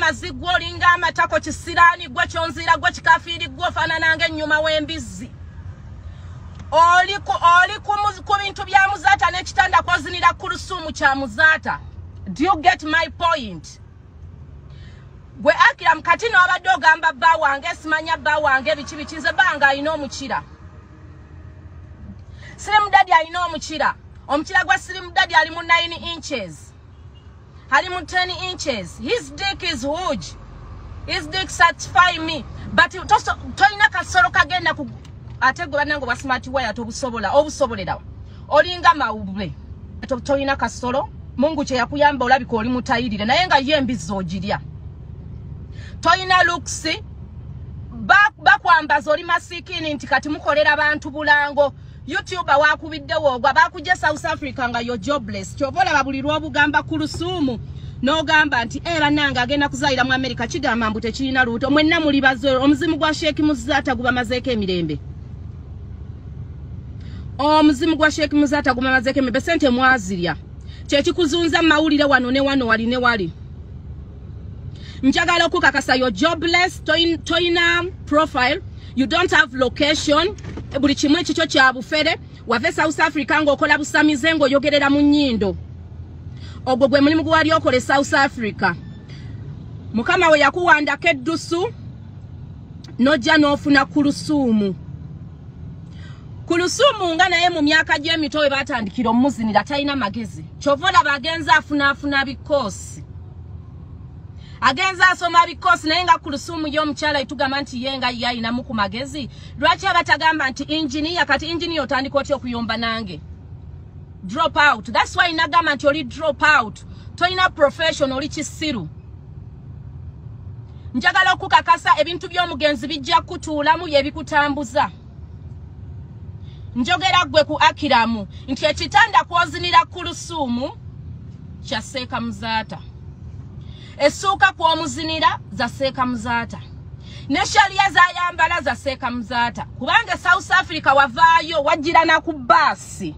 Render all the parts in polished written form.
Mazi gwe olinga amatako kisiraani gwe kyonzira gwe kikafiiri gwe ofaanana ng'ennyuma w'embizzi. Oli ku bintu bya Muzaata n'ekitanda kwozinira Kulusumu kya Muzaata. Do you get my point? Gwe Akiramu kati n'obadde ogamba bba wange simanya bba wange biki biki, nze bba alina omukira. Slim Daddy alina omukira. Omukira gwa Slim Daddy ali mu 9 inches. Ali mu 10 inches. His dick is huge. His dick satisfy me. But tolina kasolo kagenda ku ate gwe bannange bwa smart wire tobusobola obusobolera. Olinga mawube. Tolina kasolo. Mungu kye yakuyamba olabika oli mutayirire naye nga ye embizzi ogirya. Tolina looks. Bakwambaza oli masikini nti kati mukolera bantu bulango. YouTuber wakubiddewo ogwa bakujja South Africa nga yo jobless. Kyova olaba buli lw'obugamba Kulusumu n'ogamba nti bannange agenda kuzaalira mu America, kigamba mbu tekirina lubuto. Mwenna muli bazo. Omuzimu gwa Sheikh Muzaata gubamazeeko emirembe. Omuzimu gwa Sheikh Muzaata gubamazeeko emirembe. Sente mwazirya. Kyekikuzunza mawulire wano ne wano wali ne wali. Njagala okukakasa yo jobless, toyina profile, you don't have location, buli kimwe kikyo kya bufere. Wave South Africa ng'okola busamize ng'oyogerera mu nnyindo. Ogwo gwe mulimu gwali okola e South Africa. Mukama we yakuwandako eddusu n'ojja n'ofuna Kulusumu. Kulusumu nga naye mu myaka gy'emito we batandikira omuzinira talina magezi. Kyova olaba agenze afunaafuna bikoosi. Agenza asoma bikosi naye nga Kulusumu y'omukyala etugamba nti ye nga ye ayinamu ku magezi. Lwaki abatagamba nti engineer? Kati engineer otandika otya okuyomba nange? Drop out. That's why nagamba nti oli drop out. Tolina profession, oli kisiru. Njagala okukakasa ebintu by'omugenzi bijja kutuulamu yebikutambuza. Njogera gwe ku Akiramu nti ekitanda kwozinira Kulusumu kya Seeka Muzaata. Essuuka kw'omuzinira za Seeka Muzaata. Ne sharia zayambala za Seeka Muzaata. Kubanga South Africa wavaayo wajjira na ku baasi.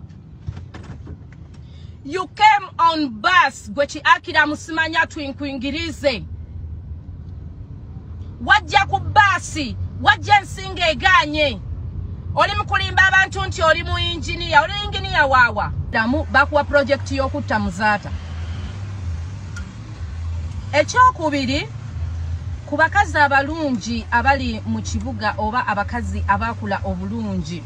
You came on bus gwe ki Akiramu simanya twinkwingirize. Wajja ku baasi, wajja ensinga eganye. Oli mukulimba abantu nti oli mu engineer, oli engineer waawa. Damu bakuwa project y'okutta Muzaata. Ekyokubiri, ku bakazi abalungi abali mu kibuga oba abakazi abakula obulungi,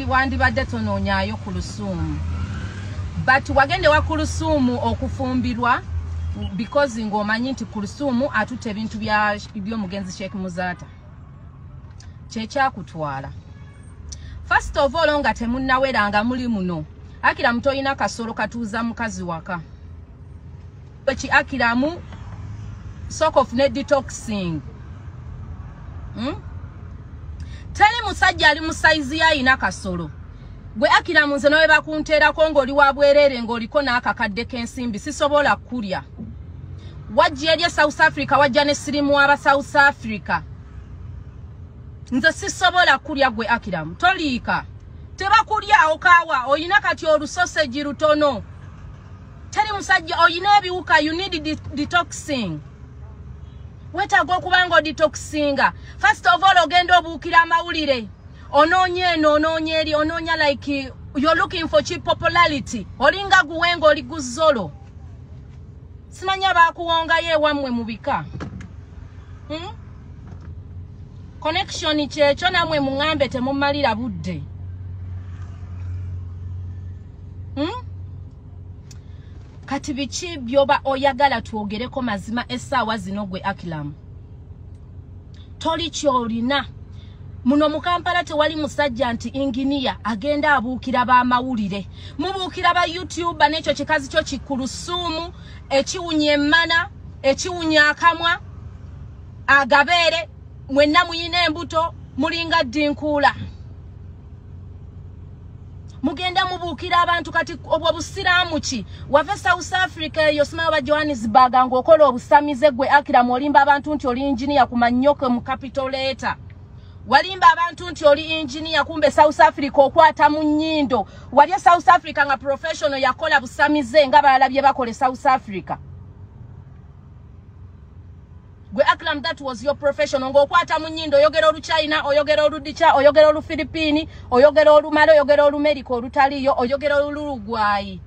wandibadde tonoonyaayo Kulusumu. But wagende wa Kulusumu okufumbirwa because ng'omanyi nti Kulusumu atutte ebintu by'omugenzi Sheikh Muzaata. Kyekyakutwala. First of all nga temunnaweranga muli muno. Akiramu toyina kasolo katuuza mukazi waka. Ki Akiramu sort of ne detoxing. Teri musajja ali mu size yayina kasolo. Gwe Akiramu nze nawe bakunteerako ng'oli wa bwerere ng'oliko n'akakadde k'ensimbi sisobola kulya. Wajja eri e South Africa, wajja ne sirimu aba South Africa. Nze sisobola kulya gwe Akiramu. Toliika. Tebakulya okaawa oyina kati olusoseji lutono. Teri musajja oyina ebiwuka, you need detoxing. Weetaaga okuba nga odetoxinga. First of all ogenda obuukira amawulire. Onoonya eno, onoonya eri, onoonya like you're looking for cheap popularity. Olinga guwenga oli guzolo. Simanya bakuwongayo ewammwe mu bika. Connection kyekyo namwe muŋŋambe temumalira budde. Kati biki byoba oyagala twogereko mazima essaawa zino gwe Akiramu? Toli kyolina. Muno mu Kampala tewali musajja nti engineer agenda abuukira b'amawulire. Mubuukira ba YouTuber n'ekyo kikazi kyo kikulusumu ekiwunya emmana, ekiwunya akamwa, agabeere, mwenna muyina embuto, mulinga ddinkuula. Mugenda mubuukira abantu kati obwo busiraamu ki? Wave South Africa eyo simanyi oba Johannesburg ng'okola obusamize gwe Akiramu olimba abantu nti oli engineer ku mannyoke mu capital letter. Walimba abantu nti oli engineer kumbe South Africa okwata mu nnyindo. Wali e South Africa nga professional yakola busamize nga balala bye bakola e South Africa. Akram, that was your profession. Ng'okwata mu nnyindo, oyogera Oluchina, oyogera Oludica, oyogera Olufilipini, oyogera Olumale, oyogera Olumerika olutaliyo, oyogera Olulugwayi.